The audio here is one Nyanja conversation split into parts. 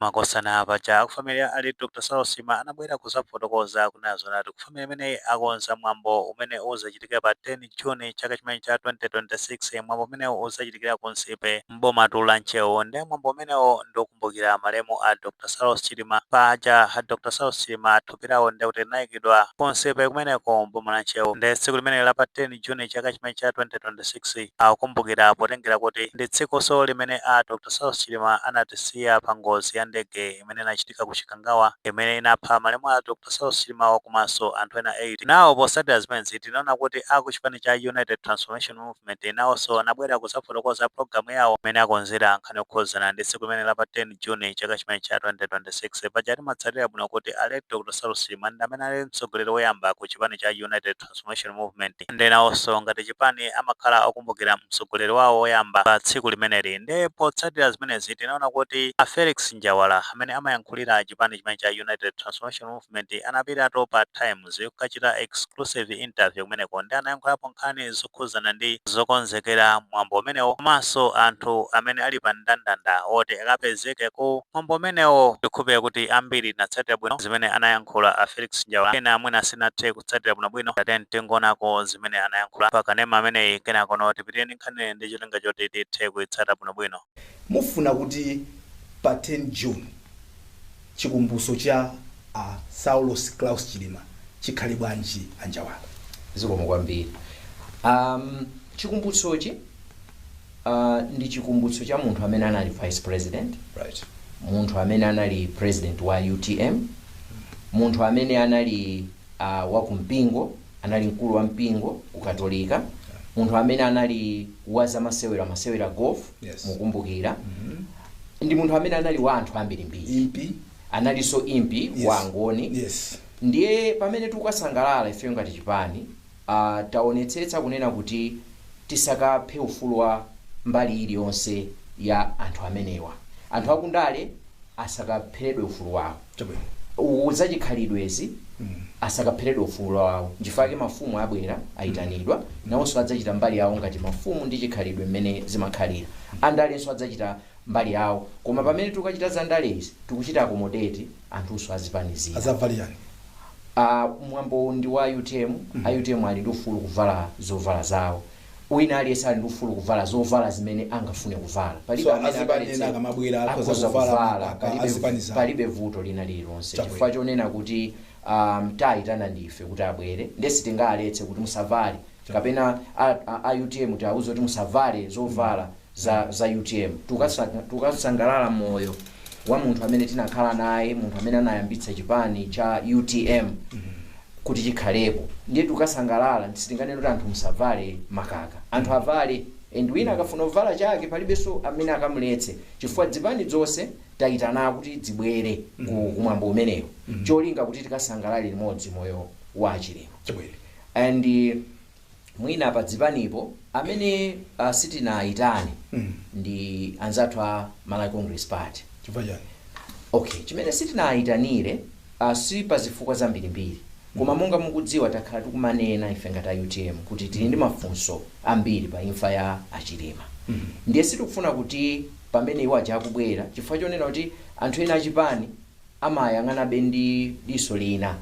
Makosana, paja aku family ali Dr Saulos Chilima anabwera kuzafotokoza kunazo nati ku family imeneyi akonza mwambo umene uzachitika pa 10 June chaka chimene cha 2026. Mwambo umenewu uzachitikira ku Nsipe, mboma la Ntcheu. Ndi mwambo umenewo ndikukumbukira malemu a Dr Saulos Chilima. Paja a Dr Saulos Chilima thupi lawo ndikuti linayikidwa ku Nsipe kumeneko, mboma la Ntcheu. Ndi tsiku limene la pa 10 June chaka chimene cha 2026 akukumbukira, potengera kuti ndi tsikunso limene a Dr Saulos Chilima anatisiya pa ngozi ya ndege imene inachitika ku Chikangawa, imene inapha malemu a Dr Saulos Chilimawo komanso anthu ena 8 nawo. Potsatira zimenezi, tinaona kuti aku chipani cha United Transformation Movement nawonso anabwera kuzafotokoza programu yawo imene akonzera nkhani yokhuzana ndi tsiku limene la pa 10 June chaka chimene cha 2026. Paja timatsatira bwino kuti ale Dr Saulos Chilima ndi amene ali mtsogoleri woyamba ku chipani cha United Transformation Movement. Ndi nawonso ngati chipani amakhala akumbukira mtsogoleri wawo woyamba pa tsiku limeneli. Ndi potsatira zimenezi, tinaona kuti a Felix Njawala, amene amayankhulira chipani chimene cha United Transformation Movement, anapitatu pa Times kukachita exclusive interview kumeneko, ndi anayankhulapo nkhani zokhuzana ndi zokonzekera mwambo umenewo komanso anthu amene ali pa mndandanda woti akapezeke ku mwambo umenewo. Ndikhulupirira kuti ambiri tinatsatira bwino zimene anayankhula a Felix Njawala. Ena mwina sinathe kutsatira bwinobwino. Tate tingonako zimene anayankhula pa kanema ameneyi, kenakono tipitire ndi nkhani ndi cholinga choti tithe kuyitsata bwinobwino. Mufuna kuti pa 10 June chikumbutso cha a Saulos Klaus Chilima chikhale bwanji, Anjawala? Zikomo kwambiri. Chikumbutsochi ndi chikumbutso cha munthu amene anali vice president, munthu amene anali president wa UTM, munthu amene anali wa kumpingo, anali mkulu wa mpingo ku Katolika, munthu amene anali wa zamasewero, amasewera golf. Mukumbukira, ndi munthu amene anali wa anthu ambirimbiri. Impi. Analinso impi wa Angoni. Ndiye pamene tikukasangalala ifeyo ngati chipani, taonetsetsa kunena kuti tisakaphe ufulu wa mbali iliyonse ya anthu amenewa. Anthu akundale asakapheredwe ufulu wawo. Zachikhalidwezi asakapheredwe ufulu wawo. Nchifukwa mafumu abwera, ayitanidwa, nawonso adzachita mbali yawo ngati mafumu ndi chikhalidwe mmene zimakhalira. Andalenso adzachita mbali yawo, koma pamene tikukachita za ndalezi, tikuchita accommodate anthunso azipanizira. Azavaliyani? Mwambo ndi wa UTM. A UTM ali ndi ufulu kuvala zovala zawo. Wina aliyense ali ndi ufulu kuvala zovala zimene angafune kuvala. Palibe So amene azipani ena akamabwera akhoza akhoza kuvala kuvala. Azipani zawo. Palibe vuto lina lililonse, chifukwa chonena kuti tayitana ndife kuti abwere, ndiye sitingaletse kuti musavale, kapena a UTM tiawuze kuti musavale zovala za UTM. Tukasangalala moyo wa munthu amene tinakhala naye, munthu amene anayambitsa chipani cha UTM kuti chikhalepo. Ndiye tukasangalala, sitinganene kuti anthu musavale makaka. Anthu avale, and wina akafuna kuvala chake, palibenso amene akamuletse, chifukwa zipani zonse tayitana kuti zibwere kumwambo umenewo, cholinga kuti tikasangalale limodzi moyo wa Achilima. And mwina pa zipanipo amene sitinayitane ndi anzathu a Malawi Congress Party. Chifukwa chani? Okay, chimene sitinayitanire si pa zifukwa zambirimbiri, koma monga mukudziwa, takhala tikumanena ife ngati a UTM kuti tili ndi mafunso ambiri pa imfa ya Achilima. Ndiye sitikufuna kuti pamene iwo aja akubwera, chifukwa chonena kuti anthu ena achipani amayang'anabe ndi diso lina,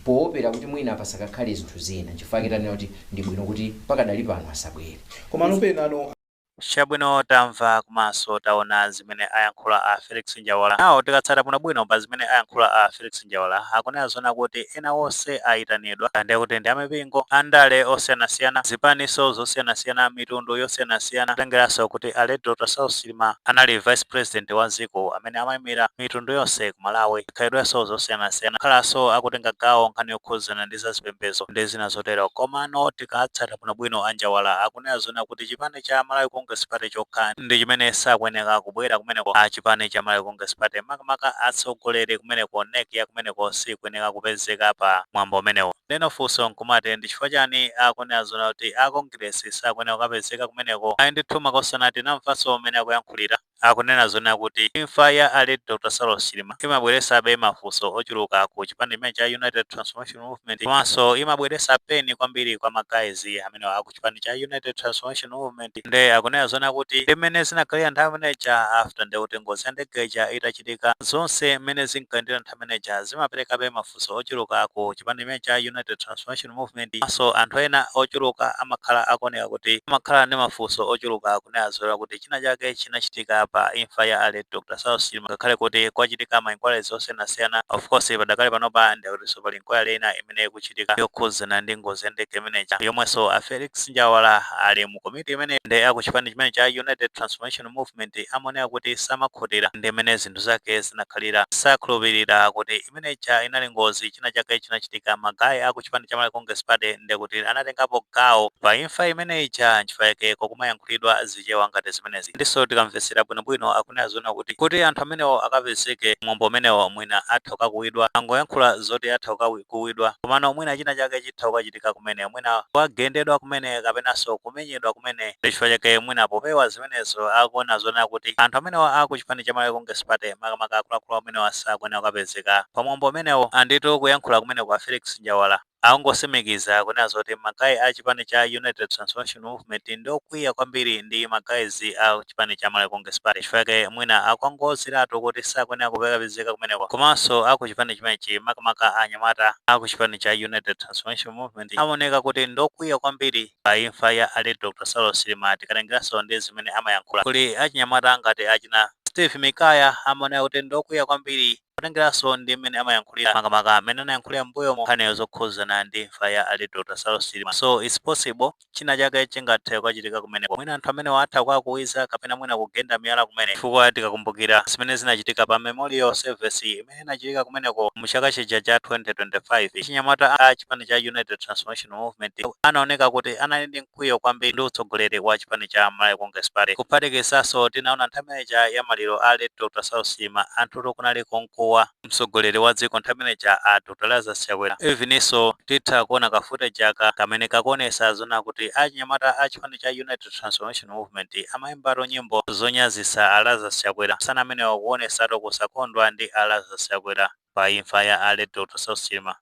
poopera kuti mwina pasakakhale zinthu zina. Chifukwa tanena kuti ndi bwino kuti pakadali pano asabwere. Koma nopenano. Chabwino, tamva komanso taona zimene ayankhula a Felix Njawala. Nawo tikatsata bwinobwino pa zimene ayankhula a Felix Njawala, akunena zona kuti ena onse ayitanidwa, ndiye kuti ndi amipingo, andale osiyanasiyana, zipaniso zosiyanasiyana, mitundu yosiyanasiyana, kutengeranso kuti ale Dr Saulos Chilima anali vice president wa dziko amene amayimira mitundu yonse ku Malawi, khalidwenso zosiyanasiyana, khalanso akutenga gawo nkhani yokhuzana ndi zazipembedzo ndi zina zotero. Komano tikatsata bwinobwino, Anjawala akunena zona kuti chipani cha Malawi Congress Party chokha ndi chimene sakuyeneka kubwera kumeneko. A chipani cha Malawi Congress Party, makamaka atsogoleri kumeneko, NEC ya kumeneko, sikuyeneka kupezeka pa mwambo umenewo. Leno funso nkumati, ndi chifukwa chani akunena zona kuti a Congress sakuyeneka kukapezeka kumeneko? Ayi ndithu, makosana, tinamvanso mmene akuyankhulira. Akunena zona kuti imfa ya a late Dr Saulos Chilima imabweresabe mafunso ochuluka ku chipani chimene cha United Transformation Movement, komanso imabweresa pain kwambiri kwa ma guys amene aku chipani cha United Transformation Movement. Nde akunena zona kuti limene zinakhalira nthawi imeneja, after ndekuti ngozi ya ndegeja itachitika, zonse mmene zinkayendera nthawi imeneja zimaperekabe mafunso ochuluka ku chipani chimene cha United Transformation Movement. Komanso anthu ena ochuluka amakhala akuoneka kuti amakhala ndi mafunso ochuluka, kunena zona kuti china chake chinachitika pa imfa ya a late Dr Saulos Chilima, ngakhale kuti kwachitika ma inquiries osiyanasiyana. Of course, padakali panopa ndikutinso pali inquiry ina imene ikuchitika yokhuzana ndi ngozi ya ndege imeneja, yomwenso a Felix Njawala ali mu komiti imene. Ndi akuchipani chimene cha United Transformation Movement amaoneka kuti samakhutira ndi imene zinthu zake zinakhalira, sakhulupirira kuti imeneja inali ngozi, china chake chinachitika. Ma guys akuchipani cha Malawi Congress Party ndekuti anatengapo gawo pa imfa imeneja, nchifukwa yake kokumayankhulidwa Zichewa ngati zimenezi. Ndiso tikamvetsera bwinobwino, akunena zona kuti anthu amenewo akapezeke mwambo umenewo, mwina atha kukakuwidwa. Angoyankhula zoti atha kukakuwidwa, komano mwina china chake chitha kukachitika kumene, mwina kukagendedwa kumene kapenanso kumenyedwa kumene. Chifukwa chake mwina popewa zimenezo, akuona zona kuti anthu amenewo akuchipani cha Malawi Congress Party, makamaka akuluakulu amenewo, sakuyenera kukapezeka pamwambo umenewo. Anditu kuyankhula kumene kwa Felix Njawala akungosimikiza kunena zoti ma guys a chipani cha United Transformation Movement ndokwiya kwambiri ndi ma guys a chipani cha Malawi Congress Party. Chifukwa chake mwina akungoziratu kuti sakuyenera kupezeka kumeneko. Komanso aku chipani chimenechi, makamaka anyamata aku chipani cha United Transformation Movement, amaoneka kuti ndokwiya kwambiri pa imfa ya a late Dr Saulos Chilima. Tikatengeranso ndi zimene amayankhula, kuli achinyamata ngati achina Steve Mikaya, amaoneka kuti ndokwiya kwambiri kutengeranso ndi mmene amayankhulira, makamaka amene anayankhulira mbuyomo nkhani zokhuzana ndi imfa ya a late Dr Saulos Chilima. So it's possible china chake chingathe kukachitika kumeneko, mwina anthu amene watha kukakuwiza kapena mwina kugenda miyala kumene, chifukwa tikakumbukira zimene zinachitika pa memorial service imene inachitika kumeneko mu chaka chija cha 2025, chinyamata a chipani cha United Transformation Movement anaoneka kuti anali ndi mkwiyo kwambiri ndi utsogoleri wa chipani cha Malawi Congress Party. Kuphatikizaso tinaona nthawi imeneja ya maliro a late Dr Saulos Chilima, anthuto kunali konkuwa mtsogoleri wa dziko nthawi imeneja, a Dr Lazarus Chakwera. Eveninso titha kuona ka footage aka kamene kakuonesa zona kuti achinyamata a chipani cha United Transformation Movement amayimbatu nyimbo zonyazisa a Lazarus Chakwera sana amenewa, kuonesatu kusakondwa ndi a Lazarus Chakwera pa imfa ya a late Dr Saulos Chilima.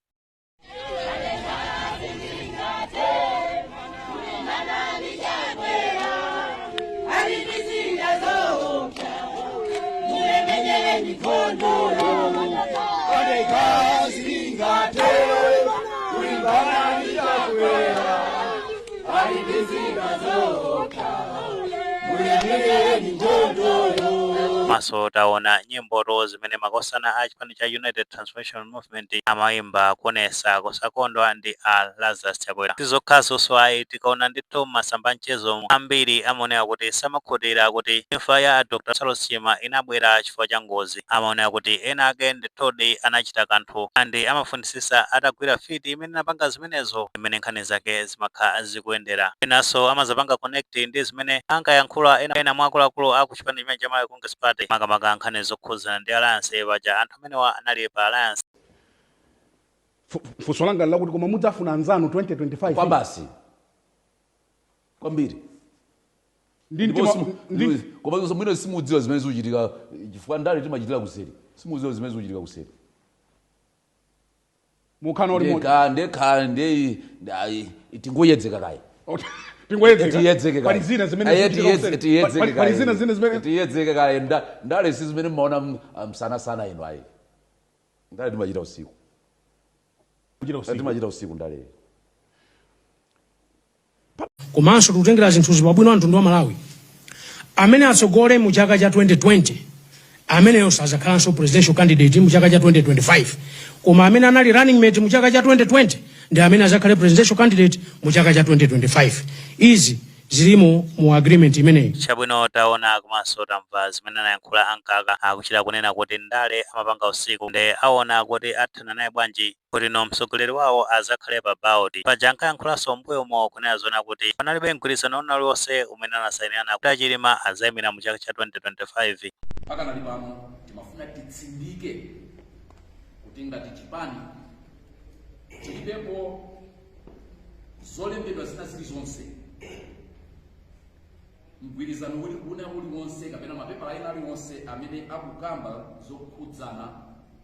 Maso taona nyimboto zimene makosana a chipani cha United Transformation Movement amayimba kuonesa kusakondwa ndi a Lazarus Chakwera. Sizokhazo ayi, tikaona ndithu masamba mchezo ambiri amaoneka kuti samakhutira kuti imfa ya Dr Saulos Chilima inabwera chifukwa cha ngozi. Amaoneka kuti ena ake ndithudi anachita kanthu, andi amafunisisa atagwira fiti imene inapanga zimenezo, imene nkhani zake zimakhala zikuyendera. Enanso amazapanga connect ndi zimene ankayankhula ena mwa akuluakulu aku chipani chimene cha Malawi Congress Party, makamaka nkhani zokhuzana ndi alliance. Paja anthu amenewa anali pa alliance. Funso langa lakuti, koma mudzafuna anzanu 2025? Kwa basi, kwambiri. Ndi Ndipo mtima ndi koma mwino simudziwa zimene zikuchitika, chifukwa ndale timachitira kuseri. Simudziwa zimene zikuchitika kuseri. Mukhana uli mo Ndekha ndekha ndi tingoyedzeka kaye. Tingoyedzeka. Tiyedzeke kaye. Pali zina zimene Aye, zikuchitika kuseri. tiyedzeke Pali kaye. zina zimene Tiyedzeke kaye. Ndale si zimene mmaona msana sana ino ayi. Ndale timachita usiku. Kuchita usiku. Timachita usiku ndale. Komanso tikutengera zinthuzi pabwino a mtundu wa Malawi. Amene atsogole mu chaka cha 2020, ameneyo sazakhalanso presidential candidate mu chaka cha 2025, koma amene anali running mate mu chaka cha 2020 ndi amene azakhale presidential candidate mu chaka cha 2025. Izi zilimo mu agreement imeneyi. Chabwino, taona komanso tamva zimene anayankhula ankaka, akuchita kunena kuti ndale amapanga usiku, nde aona kuti athana naye bwanji kuti no mtsogoleri wawo azakhale pa ballot. Paja ankayankhulanso mbuyomo kunena zona kuti panalibe mgwirizano uliwonse umene anasayinirana kuti Achilima azayimira mu chaka cha 2025. Pakanali pano timafuna titsindike kuti ngati chipani tilibepo zolembedwa zina zilizonse. Mgwirizano uli una uliwonse kapena mapepala ena aliwonse amene akukamba zokhudzana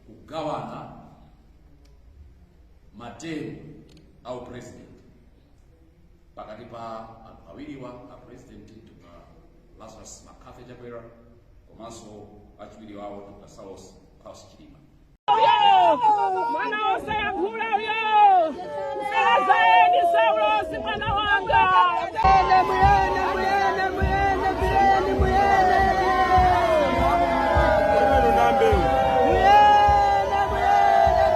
kugawana ma term a u president pakati pa anthu awiriwa, a President Dr Lazarus McCarthy Chakwera komanso achiwiri wawo Dr Saulos Klaus Chilima. Uyo mwana wosayankhula uyo, mferazaeni Saulosi mwana wanga. Muyene, muyene, muyene, muyene, muyene, muyene, muyene, muyene.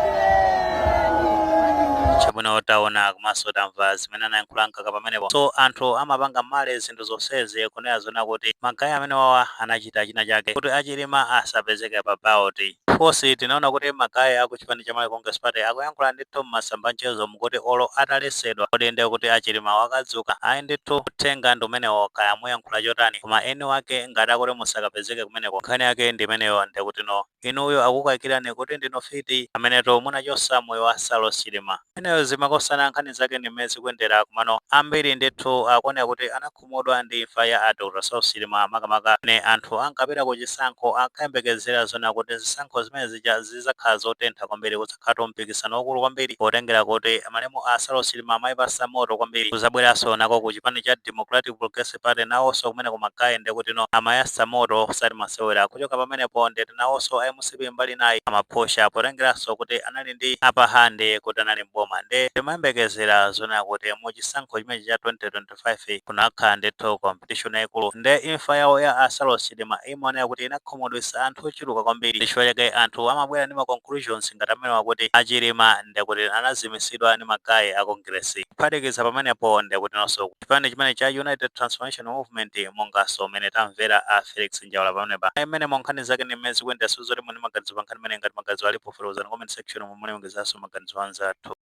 Chabwino, taona komanso tamva zimene anayankhula Mkaka pamenepo. So anthu amapanga male zinthu zonsezi kunena zona kuti ma guy amene wawa anachita china chake kuti aChilima asapezeke pa ballot. Fosi tinaona kuti ma guy aku chipani cha Malawi Congress Party akuyankhula ndithu mmasamba mchezo mukuti olo atalesedwa, kodi ndiye kuti aChilima wakadzuka? Ayi ndithu, uthenga ndi umenewo. Kaya muyankhula chotani, koma eni wake ngati akuti musakapezeke kumeneko, nkhani yake ndi imeneyo. Ndikuti no, inuyo akukayikirani kuti ndino fiti ameneto munachosa moyo wa Saulos Chilima. Imeneyo zimakosana, nkhani zake ndi mmene zikuyendera. Kumano ambiri ndithu akuoneka kuti anakhumudwa ndi imfa ya a Dr Saulos Chilima, makamaka ne anthu ankapita ku chisankho ankayembekezera zona kuti zisankho zimene zija zizakhala zotentha kwambiri, kudzakhala mpikisano waukulu kwambiri, potengera kuti malemu a Saulos Chilima amayipasa moto kwambiri. Kuzabweranso nako ku chipani cha Democratic Progressive Party, nawonso kumene kuma guy ndekuti no, amayasa moto osati masewera. Kuchoka pamenepo ndeti nawonso MCP mbali nayi amaphosha, potengeranso kuti anali ndi upper hand, kuti anali mboma. Nde timayembekezera zona kuti mu chisankho chimenechi cha 2025 kunakhala ndithu competition yayikulu. Nde imfa yawo ya a Saulos Chilima imaoneka kuti inakhumudwitsa anthu ochuluka kwambiri. Chifukwa chake anthu amabwera ndi ma conclusions ngati amenewa, kuti aChilima ndekuti anazimisidwa ndi ma guy a Congress. Kuphatikiza pamenepo, ndekuti nonso chipani chimene cha United Transformation Movement, monganso mmene tamvera a Felix Njawala pamenepa, imene mo nkhani zake ndi mmene zikuyendera. Zoti muli maganizo pa nkhani imene, ngati maganizo alipo, fotokozani comment section momwe mulemekezanso maganizo anzathu.